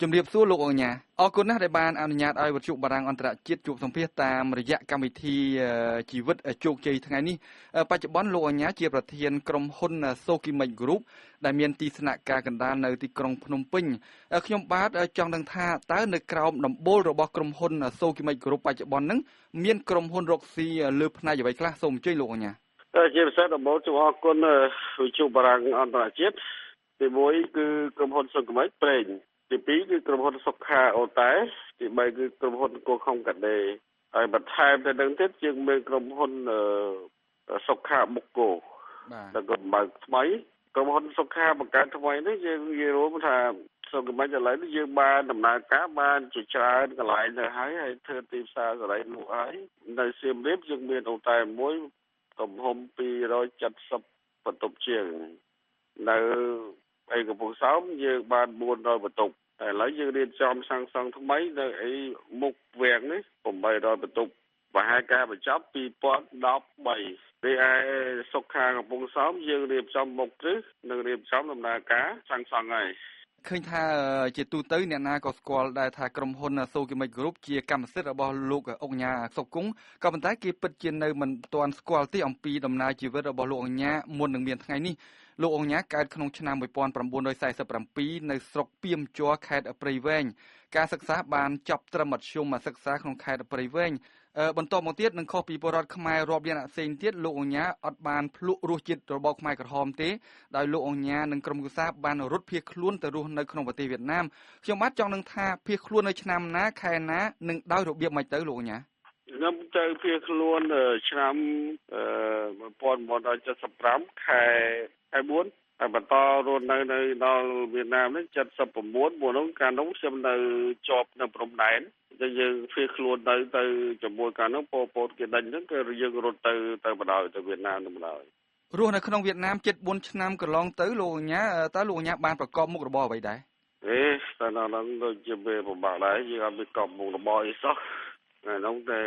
ជំរាបសួរលោកអញ្ញាអរគុណណាស់ដែលបានអនុញ្ញាតឲ្យវិទ្យុបារាំងអន្តរជាតិជួបសម្ភាសតាមរយៈកម្មវិធីជីវិតជោគជ័យថ្ងៃនេះបច្ចុប្បន្នលោកអញ្ញាជាប្រធានក្រុមហ៊ុន Sokimex Group ដែលមានទីស្នាក់ការកណ្ដាលនៅទីក្រុងភ្នំពេញខ្ញុំបាទចង់ដឹងថាតើនៅក្រោមដំបូលរបស់ក្រុមហ៊ុន Sokimex Group បច្ចុប្បន្នហ្នឹងមានក្រុមហ៊ុនរកស៊ីលើផ្នែកអ្វីខ្លះសូមអញ្ជើញលោកអញ្ញាជាពិសេសដំបូងសូមអរគុណវិទ្យុបារាំងអន្តរជាតិទី1គឺក្រុមហ៊ុន Sokimex ប្រេងទី2គឺក្រុមហ៊ុនសុខាអូតែទី3គឺក្រុមហ៊ុនកូខុងកាដេហើយបន្ថែមទៅនឹងទៀតយើងមានក្រុមហ៊ុនសុខាបុកគោបាទដែលក៏បើកថ្មីក្រុមហ៊ុនសុខាបង្កើតថ្មីនេះយើងនិយាយរួមថាសុខភាពឥឡូវនេះយើងបានដំណើរការបានជាច្រើនកន្លែងទៅហើយហើយធ្វើទីផ្សារសេរីលក់ហើយនៅសៀមរាបយើងមានអូតែមួយទំហំ270បន្ទប់ជាងនៅឯកំពង់សោមយើងបាន400បន្ទប់តែឥឡូវយើងរៀបចំសាងសង់ថ្មីនៅឯមុខវាំងនេះ800បន្ទប់ប្រហែលការបញ្ចប់2013រីឯសុខាកំពង់សោមយើងរៀបចំមុខគ្រឹះនិងរៀបចំដំណើរការសាងសង់ហើយឃើញថាជាទូទៅអ្នកណាក៏ស្គាល់ដែរថាក្រុមហ៊ុន Sokimex Group ជាកម្មសិទ្ធិរបស់លោកអុកញ៉ាសុកគង់ក៏ប៉ុន្តែគេពិតជានៅមិនទាន់ស្គាល់ទេអំពីដំណើរជីវិតរបស់លោកអុកញ៉ាមុននឹងមានថ្ងៃនេះលោកអុកញ៉ាកើតក្នុងឆ្នាំ1947នៅស្រុកពាមជ័រខេត្តព្រៃវែងការសិក្សាបានចប់ត្រឹមមធ្យមសិក្សាក្នុងខេត្តព្រៃវែងបន្តមកទៀតនឹងខុសពីពលរដ្ឋខ្មែររាប់លានអ្នកផ្សេងទៀតលោកអុកញ៉ាអត់បានភ្លក់រសជាតិរបបខ្មែរក្រហមទេដោយលោកអុកញ៉ានិងក្រុមគ្រួសារបានរត់ភៀសខ្លួនទៅរស់នៅក្នុងប្រទេសវៀតណាមខ្ញុំបាទចង់នឹងថាភៀសខ្លួននៅឆ្នាំណាខែណានិងដោយរបៀបម៉េចទៅលោកអុកញ៉ាខ្ញុំទៅភៀសខ្លួនឆ្នាំ1975ខែ4ហើយបន្តរស់នៅដល់វៀតណាមនេះ79មុននោះកាលនោះខ្ញុំនៅជាប់នៅព្រំដែនតែយើងភៀសខ្លួនទៅជាមួយកាលនោះប៉ុលពតគេដេញហ្នឹងគឺយើងរត់ទៅបណ្ដោយទៅវៀតណាមទៅបណ្ដោយរស់នៅក្នុងវៀតណាមជិត4ឆ្នាំកន្លងទៅលោកអញ្ញាតើលោកអញ្ញាបានប្រកបមុខរបរអ្វីដែរអេតែដល់ហ្នឹងដូចជាវាពិបាកដែរយើងអត់មានកបមុខរបរអីសោះនៅនោះតែ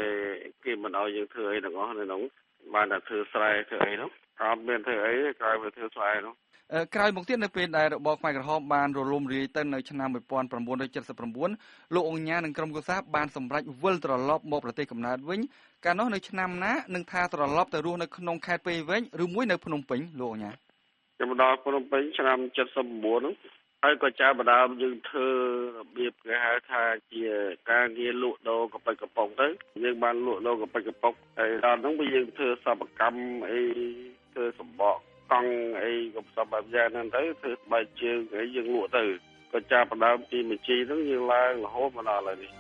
គេមិនឲ្យយើងធ្វើអីទាំងអស់នៅនោះបានតែធ្វើស្រែធ្វើអីនោះអត់មានធ្វើអីក្រៅពីធ្វើស្រែនោះក្រោយមកទៀតនៅពេលដែលរបបខ្មែរក្រហមបានរលំរាយទៅនៅឆ្នាំ1979លោកអុកញ៉ានិងក្រុមគ្រួសារបានសម្រេចវិលត្រឡប់មកប្រទេសកំណើតវិញកាលនោះនៅឆ្នាំណានឹងថាត្រឡប់ទៅរស់នៅក្នុងខេត្តព្រៃវែងឬមួយនៅភ្នំពេញលោកអុកញ៉ាខ្ញុំដល់ភ្នំពេញឆ្នាំ79នោះហើយក៏ចាប់ផ្ដើមយើងធ្វើរបៀបគេហៅថាជាការងារលក់ដូរកប៉ិចកំប៉ុងទៅយើងបានលក់ដូរកប៉ិចកំប៉ុងហើយដល់នោះវាយើងធ្វើសិប្បកម្មអីធ្វើសម្បកកង់អីក៏ផ្សំបែបយ៉ាងហ្នឹងទៅធ្វើស្បែកជើងអីយើងលក់ទៅក៏ចាប់ផ្ដើមពីបញ្ជីហ្នឹងយើងឡើងរហូតមកដល់ឥឡូវនេះ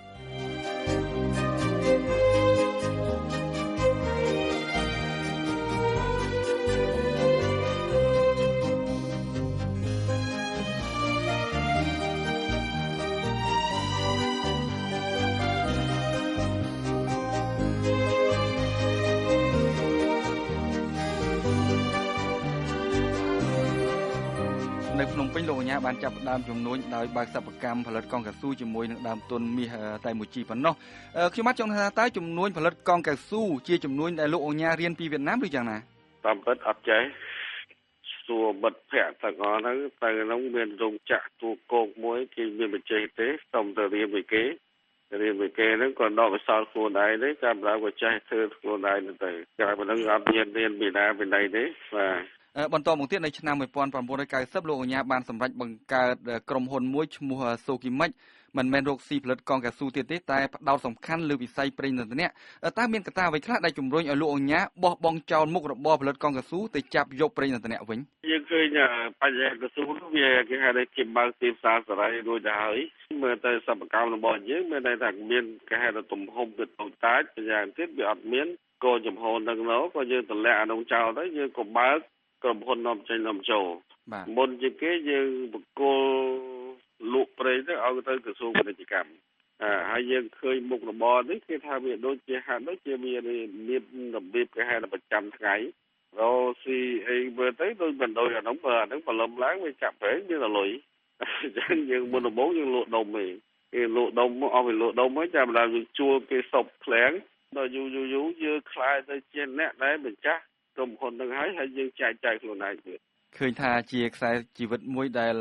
នៅភ្នំពេញលោកអញ្ញាបានចាប់ផ្ដើមជំនួញដោយបើកសិប្បកម្មផលិតកង់កៅស៊ូជាមួយនឹងដើមទុនមាសតែមួយជីប៉ុណ្ណោះខ្ញុំបាទចង់ថាតើជំនួញផលិតកង់កៅស៊ូជាជំនួញដែលលោកអញ្ញារៀនពីវៀតណាមឬយ៉ាងណាតាមពិតអត់ចេះសួរមិត្តភ័ក្តិទាំងអស់ហ្នឹងទៅហ្នឹងមានរោងចក្រទូគោកមួយគេមានបច្ចេកទេសសុំទៅរៀនពីគេរៀនពីគេហ្នឹងក៏ដកវិសោធខ្លួនឯងទេចាំដល់ក៏ចេះធ្វើខ្លួនឯងទៅក្រៅពីហ្នឹងអត់មានរៀនពីណាពីណីទេបាទបន្តមកទៀតនៅឆ្នាំ1990លោកអញ្ញាបានសម្រេចបង្កើតក្រុមហ៊ុនមួយឈ្មោះ Sokimex មិនមែនរកស៊ីផលិតកង់កៅស៊ូទៀតទេតែផ្ដោតសំខាន់លើវិស័យប្រេងឥន្ធនៈតើមានកត្តាអ្វីខ្លះដែលជំរុញឲ្យលោកអញ្ញាបោះបង់ចោលមុខរបរផលិតកង់កៅស៊ូទៅចាប់យកប្រេងឥន្ធនៈវិញយើងឃើញបញ្ហាកៅស៊ូនោះវាគេហៅថាជាបើកទីផ្សារសេរីរួចទៅហើយមើលទៅសិប្បកម្មរបស់យើងមានន័យថាមានគេហៅថាទំហំវាតូចតាចយ៉ាងទៀតវាអត់មានកោចំហនឹងនោះក៏យើងទម្លាក់អានោះចោលទៅយើងក៏បើកក្រុមហ៊ុននាំចេញនាំចូលមុនជាងគេយើងបកគលលក់ប្រេងទៅឲ្យទៅក្រសួងពាណិជ្ជកម្មហើយយើងឃើញមុខរបរនេះគេថាវាដូចជាហាក់ដូចជាមានរបៀបគេហៅថាប្រចាំថ្ងៃរកស៊ីអីមើលទៅដូចមិនដូចអានោះបើអានោះបលឹមឡើងវាចាក់ប្រេងមានតែលុយអញ្ចឹងយើងមុនដំបូងយើងលក់ដុំទេគេលក់ដុំអស់ពីលក់ដុំហើយចាំដល់យើងជួលគេសុបឃ្លាំងដល់យូរយូរយើងខ្លាយទៅជាអ្នកដែលម្ចាស់ក្រុមហ៊ុននឹងហើយហើយយើងចែកចាយខ្លួនឯងទៀត ឃើញថាជាខ្សែជីវិតមួយដែល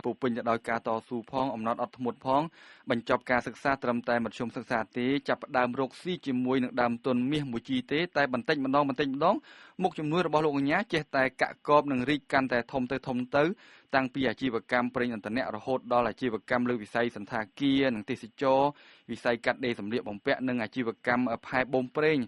ពោពេញទៅដោយការតស៊ូផងអំណត់អត់ធ្មត់ផងបញ្ចប់ការសិក្សាត្រឹមតែមធ្យមសិក្សាទេចាប់ផ្ដើមរកស៊ីជាមួយនឹងដើមទុនមាសមួយជីទេតែបន្តិចម្ដងបន្តិចម្ដងមុខជំនួយរបស់លោកអញ្ញាចេះតែកាក់កបនិងរីកកាន់តែធំទៅធំទៅតាំងពីអាជីវកម្មប្រេងឥន្ធនៈរហូតដល់អាជីវកម្មលើវិស័យសន្តាគារនិងទេសចរវិស័យកាត់ដេរសម្លៀកបំពាក់និងអាជីវកម្មផែបូមប្រេង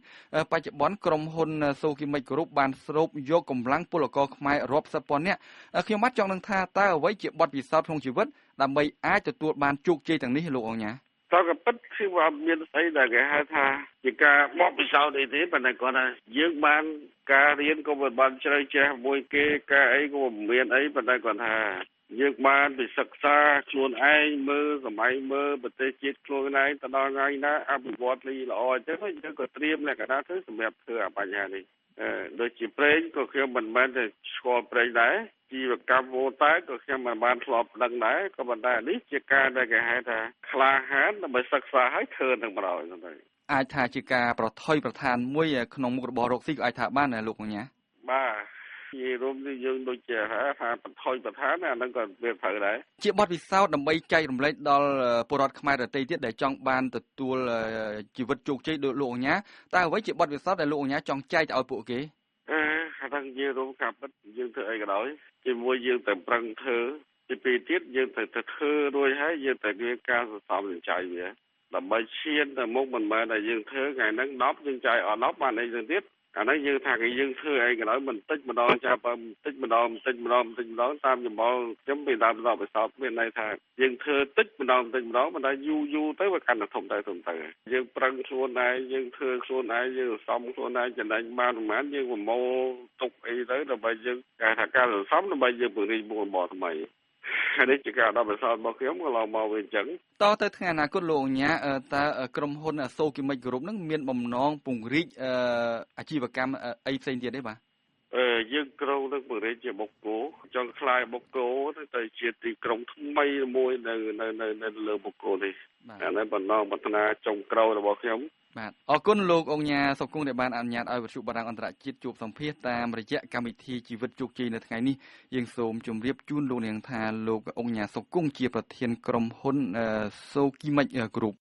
បច្ចុប្បន្នក្រុមហ៊ុនសូគីមិចគ្រប់បានស្រូបយកកម្លាំងពលករខ្មែររាប់សិបពាន់នាក់ខ្ញុំបាទចង់នឹងថាតើអ្វីជាបទពិសោធន៍ក្នុងជីវិតដើម្បីអាចទទួលបានជោគជ័យទាំងនេះលោកអង្គញាតើក៏ពិតគឺว่าមានស្អីដែលគេហៅថាជាការបទពិសោធន៍អីទេប៉ុន្តែគាត់ថាយើងបានការរៀនក៏មិនបានជ្រៅជ្រះមួយគេការអីក៏មិនមានអីប៉ុន្តែគាត់ថាយើងបានไปសិក្សាខ្លួនឯងមើលសម័យមើលប្រទេសជាតិខ្លួនឯងទៅដល់ថ្ងៃណាអភិវឌ្ឍលីល្អអញ្ចឹងយើងក៏ត្រៀមលក្ខណៈទៅសម្រាប់ធ្វើអាបញ្ហានេះដូចជាប្រេងក៏ខ្ញុំមិនមែនតែស្គាល់ប្រេងដែរជីវកម្មវតែក៏ខ្ញុំមិនបានធ្លាប់ដឹងដែរក៏ប៉ុន្តែនេះជាការដែលគេហៅថាក្លាហានដើម្បីសិក្សាឲ្យធ្វើនឹងបណ្ដោយហ្នឹងទៅអាចថាជាការប្រថុយប្រឋានមួយក្នុងមុខរបររកស៊ីក៏អាចថាបានដែរលោកកញ្ញាបាទនិយាយរួមនេះយើងដូចជាថាប្រថុយប្រឋានអាហ្នឹងក៏វាត្រូវដែរជាបទពិសោធន៍ដើម្បីចែករំលែកដល់ពលរដ្ឋខ្មែរដទៃទៀតដែលចង់បានទទួលជីវិតជោគជ័យដូចលោកអញ្ញាតើអ្វីជាបទពិសោធន៍ដែលលោកអញ្ញាចង់ចែកទៅឲ្យពួកគេអាហ្នឹងនិយាយរួមការពិតយើងធ្វើអីក៏ដោយជាមួយយើងតែប្រឹងធ្វើទីពីរទៀតយើងត្រូវទៅធ្វើរួចហើយយើងត្រូវមានការសន្សំសំចៃវាដើម្បីឈានទៅមុខមិនមែនតែយើងធ្វើថ្ងៃហ្នឹង10យើងចាយអស់10បានអីទៅទៀតអានេះយើងថាគេយើងធ្វើអីក៏ដោយមិនតិចម្ដងចាប់បន្តិចម្ដងបន្តិចម្ដងបន្តិចម្ដងតាមយោបល់ខ្ញុំពីដើមដល់ពិសោធន៍មានន័យថាយើងធ្វើតិចម្ដងបន្តិចម្ដងមិនដែលយូរយូរទៅវាកាន់តែធំទៅធំទៅយើងប្រឹងខ្លួនឯងយើងធ្វើខ្លួនឯងយើងសំខ្លួនឯងចំណេញបានប្រហែលយើងប្រមូលទុកអីទៅដើម្បីយើងគេថាការសន្សំដើម្បីយើងពង្រីកមុខរបរថ្មីនេះជាការដល់ពិសោធន៍របស់ខ្ញុំក៏ឡងមកវិញអញ្ចឹងតទៅថ្ងៃអនាគតលោកអញ្ញាតើក្រុមហ៊ុនសូគីមិចគ្រប់នឹងមានបំណងពង្រីកអាជីវកម្មអីផ្សេងទៀតទេបាទយើងក្រុងនឹងពង្រីកជាបុគ្គលចង់ក្លាយបុគ្គលទៅជាទីក្រុងថ្មីមួយនៅនៅនៅលើបុគ្គលនេះអានេះបំណងប្រាថ្នាចុងក្រោយរបស់ខ្ញុំបាទអរគុណលោកអង្គញាសុគង្គដែលបានអនុញ្ញាតឲ្យវិទ្យុបារាំងអន្តរជាតិជួបសម្ភាសតាមរយៈកម្មវិធីជីវិតជោគជ័យនៅថ្ងៃនេះយើងសូមជម្រាបជូនលោកនាងថាលោកអង្គញាសុគង្គជាប្រធានក្រុមហ៊ុនសូគីមិចគ្រប់